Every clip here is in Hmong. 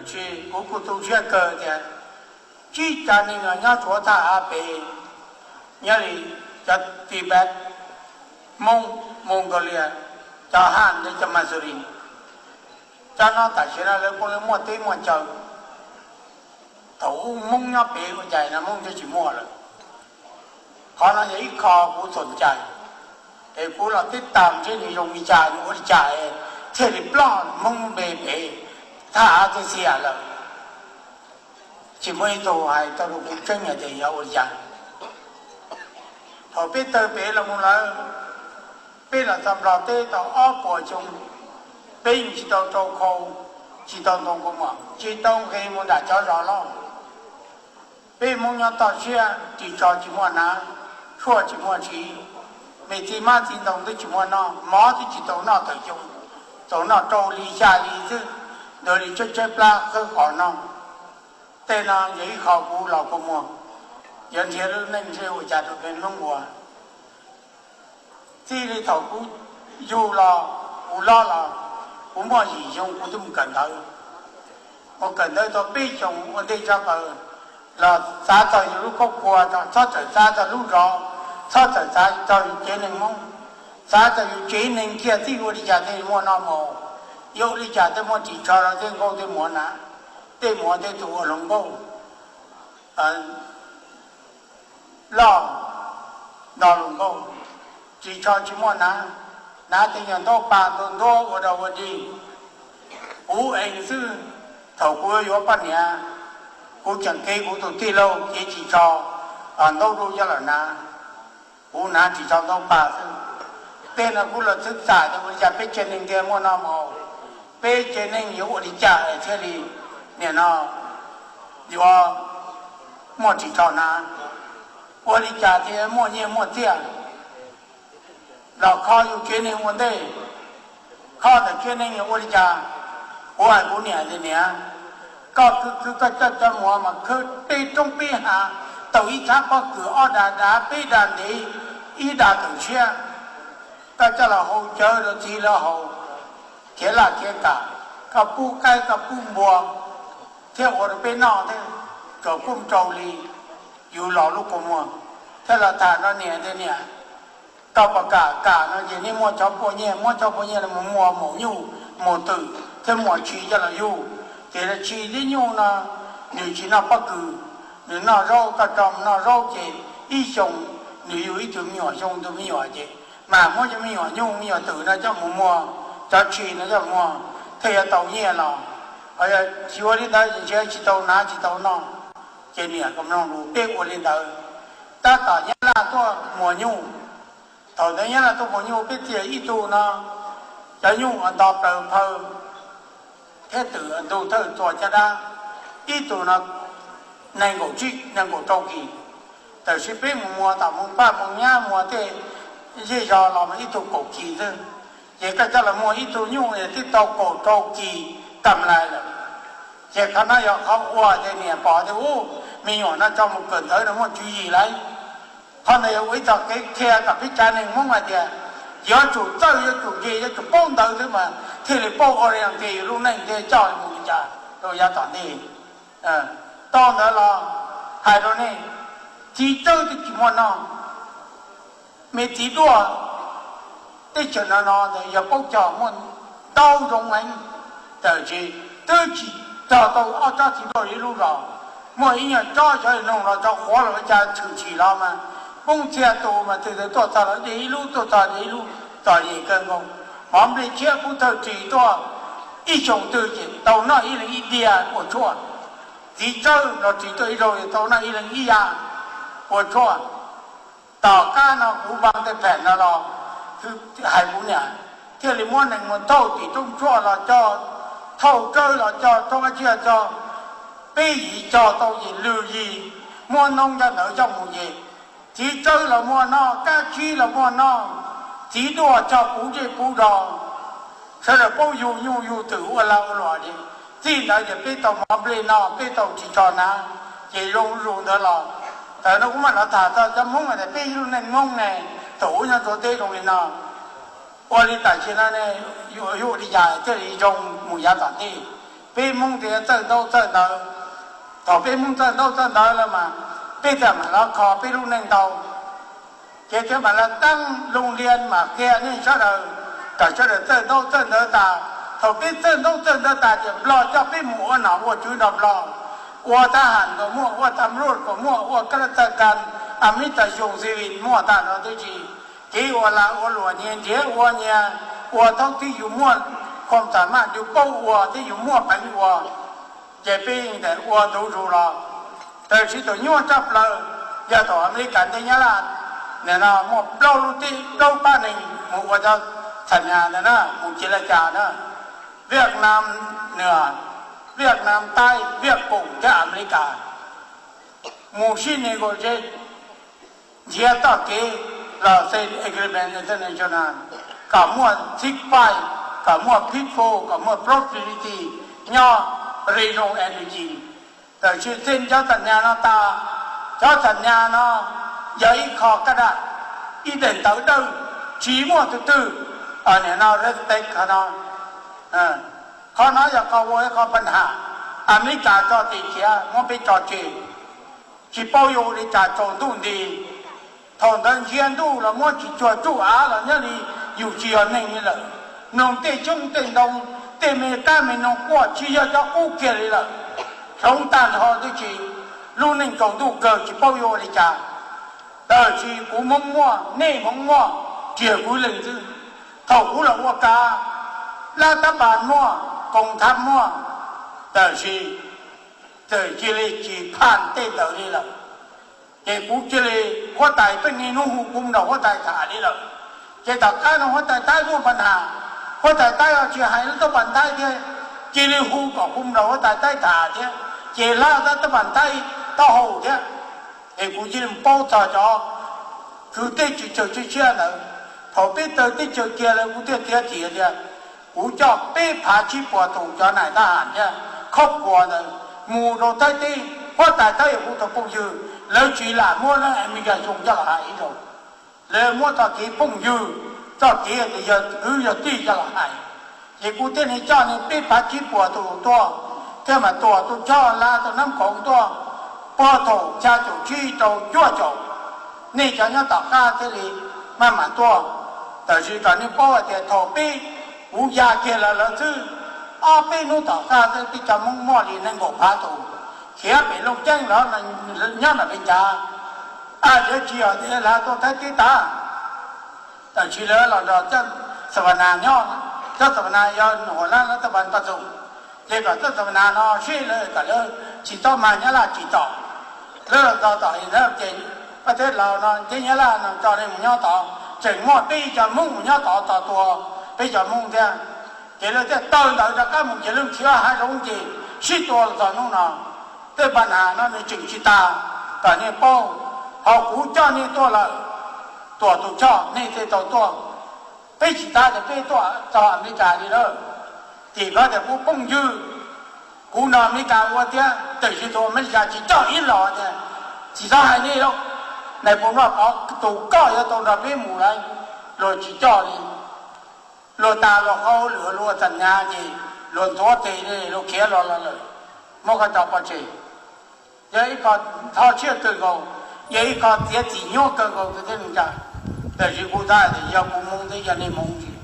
Tsis, kuv kuj tu siab kawg tias tsib cov neeg nyob Suav thaj av pem, nyob li cov Tibet, Hmoob, Mongolia, cov Han thiab cov Manchuria, cov no tam sim no lawv puav leej muaj teb muaj chaw. Thaum ub Hmoob nyob pem ua cas no Hmoob twb tsis muaj lawm. Qhov no yog ib qho kuv txaus ntshai, es kuv los tib tag ntsib nws zoo li cas, nws ua li cas thiaj li ploj Hmoob npe pem thaj av txhia lawm. Tsis muaj ib tug hais tau rau kuv tseeb hais tias yog ua li cas. Thaum peb tawg pem los mus lawm, peb los txog Nplog teb tau ob puas xyoo, peb yeej tsis tau rau khau, tsis tau ntoo kaus mom, tsis tau nqis mus nram cov zos loj. Peb Hmoob nyob toj siab, ris tsho tsis muaj hnav, tshuaj tsis muaj siv, me txiv hmab txiv ntoo twb tsis muaj noj, mov twb tsis tau noj tawm xyoo, tau noj rau hli xya hli xwb, ntawd li tshaib tshaib plab khawb qos noj. Tej no yog ib qho kuv los kua muag, yuav nrhiav lub neej ntsej ua cas rau peb Hmoob ua. Txij li thaum kuv yug los, kuv loj los, kuv muaj yim xyoo kuv twb mus kawm ntawv. Mus kawm ntawv tau peb xyoos ua ntej tshaj plaws los xav txog yus lub koob kua, txhob txawm xav txog lub zos, txhob txawm xav txog yus tsev neeg Hmoob, xav txog yus tsev neeg kiag txij ua li cas thiaj muaj noj mus, yuav ua li cas thiaj muaj ris tsho rau tej nkauj tej muam hnav, tej muam tej tus ua hluas nkauj loj nto hluas nkauj, ris tsho tsis muaj hnav, hnav tej nyuag ntaub paj ntuag ntuag ua dog ua dig. Kuv ees xwb, thaum kuv yuav poj niam, kuv tseem kev kuv tus tij laug kev ris tsho ntaub dub coj los hnav, kuv hnav ris tsho ntaub paj xwb. Tej no kuv los xwb xav tias ua li cas peb tsev neeg thiaj muaj noj mus haus, peb tsev neeg yuav ua li cas thiaj li, nim no yuav muaj ris tsho hnav, ua li cas thiaj muaj nyiaj muaj txiaj los kho yus tsev neeg ua ntej, kho ntawm tsev neeg yuav ua li cas. Kuv hais kuv niam tias niam, koj khwv khwv koj coj cov muam mas khwv peb roob peb hav, tau ib txhab pob kws, ob dag dav, peb dag ntev, ib dag tawm tshiab, koj coj los hau cawv rau txiv lawv haus, khiav laj khiav kam, koj pub qaib koj pub npua thiab ua rau peb noj thiab, tsuas kuj rau li. Yus los lub kua muag thiaj los tham no niam tias niam, koj puas kam? Kam no ces nej muaj cov pua nyiaj, muab cov pua nyiaj no mus muas maum nyuj maum twm thiab muas tshis coj los yug. Ces tshis thiab nyuj no nws tsis noj pob kws, nws noj zaub, koj tso mus noj zaub ces ib xyoos nws yug ib tug me nyuam, xyoo tus me nyuam ces mas muab cov me nyuam nyuj me nyuam twm no coj mus muas, cov tshis no coj mus muas thiaj yuav tau nyiaj los. Ho yog tsis ua li ntawd ces ntshe tsis tau hnav tsis tau noj. Ces niam kom mloog lus peb ua li ntawd. Tab tom Nyab Laj tuaj muas nyuj, thaum ntawd Nyab Laj tuaj muas nyuj peb tias ib tug no cov nyuj nto plaws phaw thiab twm ntug thawj txua caj dab, ib tug no nees nkaum tsib nees nkaum rau kis. Tab sis peb mus muas tom Moos Paj Moos Nyab muas tej zej zog los mas ib tug kaum kis xwb. Ces koj coj los muag ib tug nyuj twb tau kaum rau kis kam lais lawm. Ces qhov no yog qhov uas ces niam pom tias ub, me nyuam no tso mus kawm ntawv no muaj tswv yim lauj. Qhov ntawd yog ua ib txoj kev qhia kom peb tsev neeg Hmoob hais tias yuav tsum txawj, yuav tsum ntse, yuav tsum paub ntawv xwb mas thiaj li paub ua li tias yus lub neej thiaj coj mus li cas rau yav tom ntej. Tau ntawd los hais rau nej, txiv tsawb twb tsis muaj noj, me txiv duaj teb chaws no no ntawd yog paub cog muaj ntau zoo heev, tab sis twb tsis txog tau ob tsob txiv duaj ib lub zos. Muaj ib nyuag tsob xyov noog los tso qhuav los ua cas tshwm sim los mas poob txhia tus mas twg twg tuaj txog los de ib lub, tuaj txog de ib lub, txom nyem kawg nkaus. Mov nplej tshiab pub thawj ris tuaj ib xyoos twg ces tau noj ib leeg ib diav ua tshuaj. Txiv tsawb los ris tuaj ib zaug tau noj ib leeg ib yav ua tshuaj. Tom qab no kuv npaj tej phem no los hais kuv niam thiaj li muab nees mus thauj tim roob tshuaj los cog, thauj tsawb los cog, roob ab tsiaj cog, peb yim cog tau yim lwm yim, muab noob cov ntawd coj mus ces txiv tsawb los muaj noj, kab tsib los muaj noj, txiv duaj cog puv zej puv zos, sawv daws paub yug nyuj yug twm ua lag ua luam li. Txij ntawd ces peb tau mov nplej noj, peb tau ris tsho hnav, ces zoo zus ntawd los. Thaum no kuv mam los tham txog cov Hmoob hais tias peb lub neej Hmoob ne, thaum ub nyob Suav teb zoo li no, ua li tam sim no ne, yuav ua li cas thiaj li zoo mus yav tom ntej. Peb Hmoob thiaj txawj ntaub txawj ntawv. Thaum peb Hmoob txawj ntaub txawj ntawv lawm mas peb thiaj mam los kho peb lub neej ntau. Ces thiaj mam los teeb loo lias mas qhia nej sawv daws kom sawv daws txawj ntaub txawj ntawv tas. Thaum peb txawj ntaub txawj ntawv tas ces Nplog coj peb mus ua nom ua tswv nrog Nplog, ua thab ham kom muaj, ua tham ruaj kom muaj, ua kab laj txaj kas, a mib tas xyoo xi vim muaj tag nrho tib si. Kev ua lag ua luam nyias nrhiav ua nyias, ua thaub thiab yus muaj khuam xam maj, yus paub ua thiab yus muaj peev ua, ces peb yeej ua ntu zus los. Tab sis thaum nyuaj tshaj plaws yog thaum Amelikas ntes Nyab Laj, nim no muaj plaub lub teb plaub pab neeg mus ua cov xam nyas ntawd na, mus cia li cas na, Viaj Nam, Viaj Nam Taib, Viaj Koom thiab Amelikas mus sib negotiate, nrhiav txoj kev los xeex agreement international, kom muaj ceasefire, kom muaj peaceful, kom muaj prosperity nyob region energy. Tab sis txij cov xam nyas no tas, cov xam nyas no yog ib qho kaj daj, ib daim ntawv dawb, tsis muaj tus twg nim no respect qhov no. Qhov no yog qhov ua ib qho pab ham. Amelikas tso tes khiav muab peb tso tseg, tsis paub yuav ua li cas tsaus ntuj nti. Thaum ntawd ntsia ntuj los muab tsis cuag tsuj av los nyob li yus tsis yog neeg li lawm. Mloog tej xyoob tej ntoo, tej me kab me noog quaj tsis yog cov qub kiag li lawm. Hloov tag nrho tib si, lub neej tsaus ntuj kawg tsis paub yuav ua li cas. Tab sis kuv Hmoob muaj, nej Hmoob muaj, tsis yog kuv leej xwb. Thaum kuv los ua kav, lab tab pas muaj, koom thab muaj, tab sis txawm cia li tsis phaj tej ntawd li lawm. Ces kuv cia li, huab tais pheej niaj hnub hu kuv nrog huab tais tham li lawm. Ces tom qab no huab tais Taib muaj pab ham, huab tais Taib tsis hais lab tab pas Taib thiab, cia li hu kom kuv nrog huab tais Taib tham thiab, ces lab tab pas Taib taub hau thiab. Es kuv cia li paub txog cov kwv tij tsis tsawg tshiab tshiab ntawd. Thaum peb tawg teb chaws kiag lawm kuv thiaj txiav txim tias kuv coj peb phav tsib puas tus cov nais tab ham thiab khob khuas ntawd mus rau Thaib teb. Huab tais Taib yog kuv tus phooj ywg, lawv tsis lam muab lawv Amelikas xyoo coj los hais ib zaug, lawv muab txoj kev phooj ywg, txoj kev tias yog kwv yog tij coj los hais. Ces kuv thiaj li coj nws peb phav tsib puas tus tuaj, thiaj mam tuam tus Choj Laj tus Nab Khoov tuaj, puag thaum xya caum tsib rau cuaj caum, nej cov nyob tom qab thiaj li maj mam tuaj. Tab sis kom nej paub hais tias thaum peb, kuv ya kiag lawv lawv xwb, ob peb hnub tom qab xwb peb cov Hmoob muaj li nees nkaum phav tus khiav pem Looj Ceeb los nyob nram Vees Cas, a, lawv tsis yog tias lawv tuaj Thaib teb tas. Tab sis lawv los nrog txoj Xas Vas Nas nyob, txoj Xas Vas Nas yog hua lab lab tab pas Npaj Xum, ces kom txoj Xas Vas Nas no sib lawv kom lawv tsis txhob mag Nyab Laj tsim txom. Lawv los txog tom ces pab teb laus no thiab Nyab Laj no tso nej mus nyob tod, tseem muaj peb cov Hmoob mus nyob tod tos tua peb cov Hmoob thiab. Ces lawv thiaj taw ntawv rov qab mus ces lawv khiav hav zoov ces sib tua los txog hnub no. Tej pab nas no nws tseem tsis tas, kom nej paub, ho kuv coj nej tuaj lawm, tuam tus Choj nej thiaj tau tuaj. Peb tsis tas tias peb tuaj txog Amelikas li lawm, tim ko tias kuv phooj ywg, kuv nrog Amelikas ua thiab, tiam sis tus Amelikas tsis coj ib los tias, tsis txhob hais nej lauj, nais phoo Vaj Pov tus koj yuav tau nrog peb mus lawm, luag tsis coj li. Luag tas luag qhau lwm luag txam nyas ces luag ntxuav tes luag khiav los los lawm, muab koj tso pov tseg. Yog ib qho thov siab kawg nkaus, yog ib qho txiav txim nyuaj kawg nkaus tus tib neeg tsa. Tab sis kuv xav tias yog kuv Hmoob thiab yog nej Hmoob ntsis,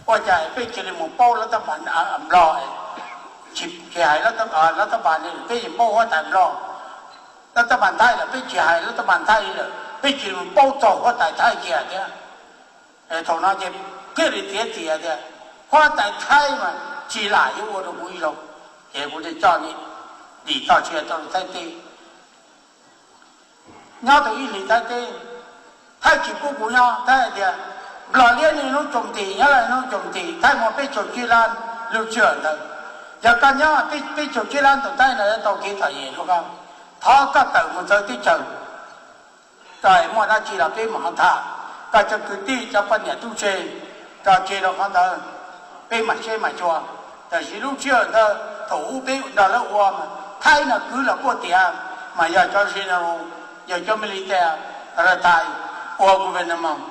ua cas peb cia li mus paub lawv tab pas Nplog, tsis hais lawv tab pas li, peb yeej paub huab tais Nplog. Lawv tab pas Thaib los peb tsis hais lawv tab pas Thaib li lawm, peb cia li mus paub txog huab tais Thaib kiag thiab. Thaum no ces thiaj li txiav txim tias huab tais Thaib mas tsis lam yuav ua rau kuv ib zaug, ces kuv thiaj coj nej dim txoj sia rau Thaib teb. Nyob tau ib hlis Thaib teb, Thaib tsis pub kuv nyob, Thaib hais tias Nplog liab niaj hnub tso ntis, nyob lawm hnub tso ntis, Thaib muaj peb caug tsib lab lub sij hawm ntawd. Yog koj nyob peb caug tsib lab ntawm Thaib no tau kev txom nyem rau koj, thov koj tawm mus txawv teb chaws. Koj muaj dab tsi los peb mam ho tham, koj cov kwv tij cov poj niam tub se, tso tseg rau qhov ntawd, peb mam seb mam xyuas. Tab sis lub sij hawm ntawd thaum ub peb nrog lawv ua mas Thaib no kwv los kuaj tiav, mas yog cov general, yog cov military retired ua government.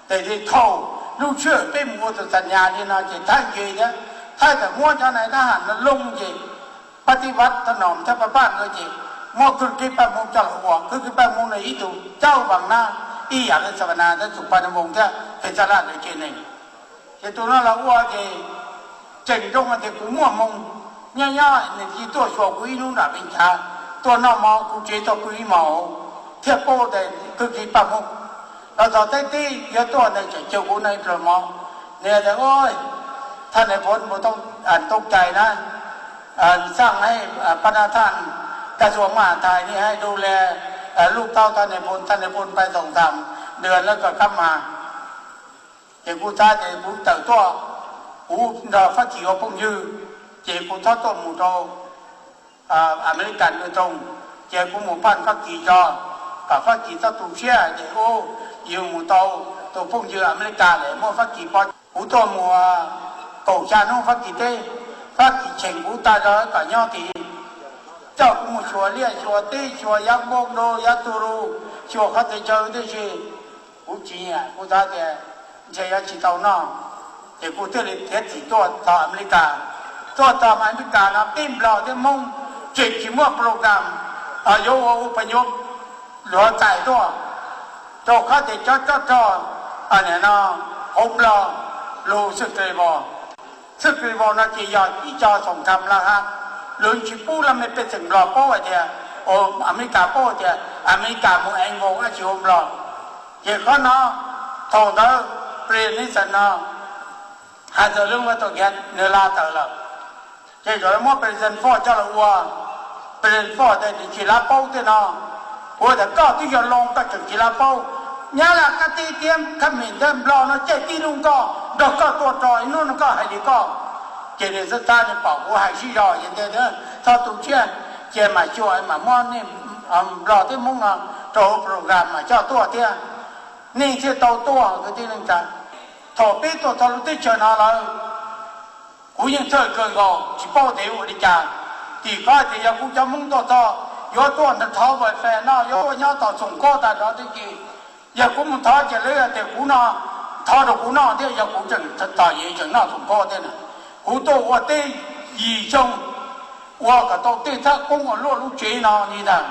Tab sis thaum lub sij hawm peb mus ua tus txas nyas li no ces Thaib nce thiab, Thaib txawm muab cov nais tab ham no loo ces Kab tib vaj thaj nom thiab pab paj no ces muab kwj kev paj hmoob coj los ua. Kwj kev paj hmoob no ib tug cauj vaas nab ib yam li Savannah thiab tus Panajwng thiab Pheej Xab Laj ntawd ces neeg. Ces tus no los ua ces tseem zoo tias kuv muaj hmoo nyob nyob nws cia tuaj xyuas kuv ib hnub nram Vees Cas, tuaj noj mov kuv tsev tuaj pw ib hmos thiaj paub tias kwj kev paj hmoob. Los txog teb tib yuav tuaj ntawd tseem caw kuv noj ib pluag mov. Nws tias, Thaj Nais Phoo Toob Cais na, xaj hais pab nab thaj, kaj xuas maj thais ni hais du le lub tau thaj nais phoo, thaj nais phoo pais toom tham ntws lawv kom kab mas. Ces kuv xav tias kuv tawm tuaj, kuv nrog Fab Kis ua phooj ywg, ces kuv txhob tuaj mus rau Amelikas dua roog, ces kuv mus pab Fab Kis tso, kom Fab Kis txhob tu siab ces ub, yus mus tau tus phooj ywg Amelikas lawm muab Fab Kis pov. Kuv tuaj mus kaum xya hnub Fab Kis teb, Fab Kis cheem kuv tag zog kom nyob tid, coj kuv mus xyuas liaj xyuas teb, xyuas yav npoo do yav tu ru, xyuas qhov txhia chaw tib si. Kuv tsis nyiam, kuv xav tias ntshe yuav tsis tau noj, ces kuv thiaj li thiav txim tuaj txog Amelikas. Tuaj txog Amelikas no peb Nplog thiab Hmoob tseem tsis muaj program yuav ua ua pha nyuv luav txais tuaj, rau qhov tias cov tsov rog no hauv Nplog lug xwb kli vos. Xwb kli vos no ces yog ib co xoom kham laj hab, lug tsis pub laj mej pej xeem Nplog paub hais tias, Amelikas paub hais tias Amelikas mus eev voo dab tsi hauv Nplog. Ces qhov no thaum ntawd President Nixon no hais txog lub vaj tau kiav nws la tawm lawm. Ces txawm muab President Ford coj los ua, President Ford tias nws tsis lav paub tej no. Kuv tias koj twb yog loo koj tseem tsis lav paub. Nyab Laj kab tib tiab khab mim ntawd Nplog no caij tib lub nkoj nrog koj tuaj tso ib hnub no koj hais li koj. Ces nws xab xab nws pom kuv hais sib zog ces ntias txhob tu siab, ces mam xyuas mam muab nej Nplog thiab Hmoob no rau hauv program mam coj tuaj thiab. Nej thiaj tau tuaj kwv tij neej tsa. Thaum peb tuaj txog lub teb chaws no lawm, kuv yeej txhawj kawg nkaus tsis paub tias yuav ua li cas. Tim qhov tias yog kuv cov Hmoob tuaj txog yuav tuaj ntawm thov vaj fes no yuav tuaj nyob tom xoom khob tag nrho tib si. Yog kuv mus thov ces lawv tias kuv no, thov rau kuv noj thiab yog kuv tseem txom nyem tseem noj xoom khob thiab na. Kuv tuaj ua teb yim xyoo, ua kom tau tej thab koob ua luaj lub tsev no li ntag.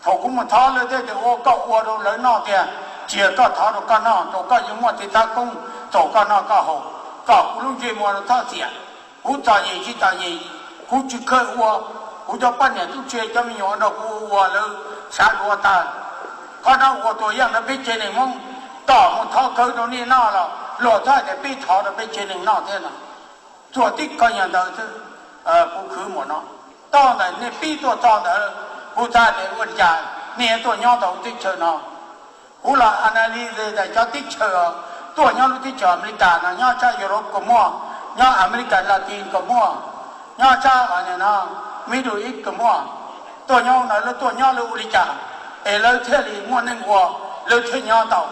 Thaum kuv mus thov lawv thiaj tias ua koj ua rau lawv noj tiag, tsis yog koj thov rau koj noj, rau koj yeej muaj tej thab koob, thaum koj noj koj haus, kom kuv lub ntsej muag rau thoj xiam. Kuv txom nyem tsis txom nyem, kuv tsis khawj ua, kuv cov poj niam tub se cov me nyuam nrog kuv ua lawv sav duav tag. Qhov no ua tua yeej rau peb tsev neeg Hmoob, tom mus thov khawv rau nej noj los luag txhob hais tias peb thov rau peb tsev neeg noj thiab no. Txuag tib koj nyuag ntawd xwb, kuv khwv mus no. Tau ntawm nej pib tuaj txog ntawd, kuv xav tias ua li cas nej tuaj nyob tau lub teb chaws no. Kuv los analyze tas cov teb chaws tuaj nyob lub teb chaws Amelikas no, nyob sab Europe kuj muaj, nyob Amelikas Latin kuj muaj, nyob sab Middle East kuj muaj, tuaj nyob no lawv tuaj nyob lawv ua li cas es lawv thiaj li muaj neej ua, lawv thiaj nyob tau.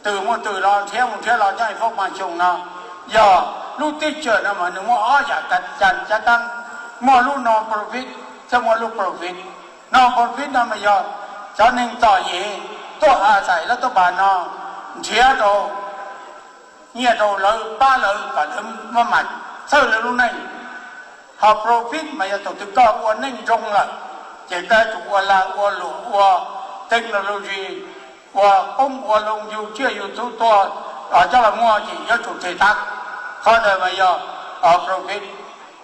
Twm mus twm los, nrhiav mus nrhiav los nyob Foom Mas Xyooj no, yog lub teb chaws no mas nws muaj ob yam cav taab, muaj lub non-profit thiab muaj lub profit. Non-profit no mas yog cov neeg txom nyem tuaj a xais lab tub pas no, nrhiav rau, nyiaj rau lawv, pab lawv kom lawv maj mam txhawj lawv lub neej. Ho profit mas yog thaum twg koj ua neej zoo lawm, ces koj yuav tsum ua lag ua luam, ua technology, ua qoob ua loo, yug tsiaj yug txhu tuaj coj los muag ces yuav tsum them tax. Qhov ntawd mas yog profit.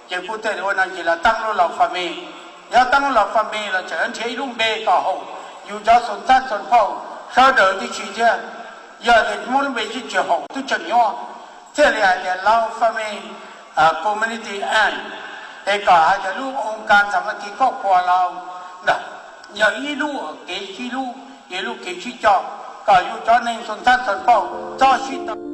Ces kuv tej ua no ces los taab lub laus family. Yog taab lub laus family los tseem nrhiav ib lub npe kom haum yus cov xoo txab xoo phauj sawv daws tib si thiab. Yog tias muab lub npe tsis haum twb tseem nyuaj, thiaj li hais tias laus family community act, es kom hais tias lub oo kas xam mas kis koj khuas laus ntag, yog ib lub kev sib hlub, ib lub kev sib coj, kom yus cov neeg xoo txab xoo phauj txhob sib tau.